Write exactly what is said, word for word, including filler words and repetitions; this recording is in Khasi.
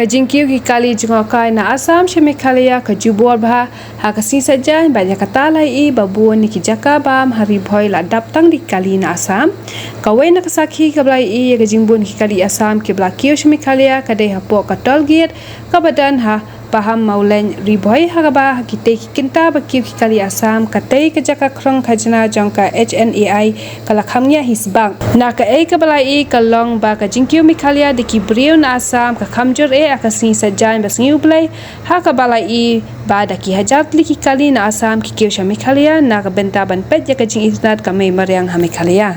Ka jingkiew ki kali jngohkai na Assam sha Meghalaya ka jubor bha ha ka sngi Saitjaiñ, bad ïa kata la ïohi ba bun na ki jaka bam ha Ri Bhoi la dap tang da ki kali na Assam. Kawei na ka sakhi kaba la ïohi ïa ka jingbun ki kali Assam kiba la kiew sha Meghalaya ka dei hapoh ka toll gate kaba don ha Paham Mawlein, Ri Bhoi, ha kaba ha kitei ki kynta ba kiew ki kali Assam, katei ka jaka khrong khajna jong ka H N A I ka la kham ngiah hi sbak. Na kaei kaba la ïohi ka long ba ka jingkiew Meghalaya da ki briew na Assam ka kham jur eh ha ka sngi Saitjaiñ ba sngi U Blei, ha kaba la ïohi ba da ki hajar tylli ki kali na Assam ki kiew sha Meghalaya na ka bynta ban peit ïa ka jingitynnad ka mei mariang ha Meghalaya.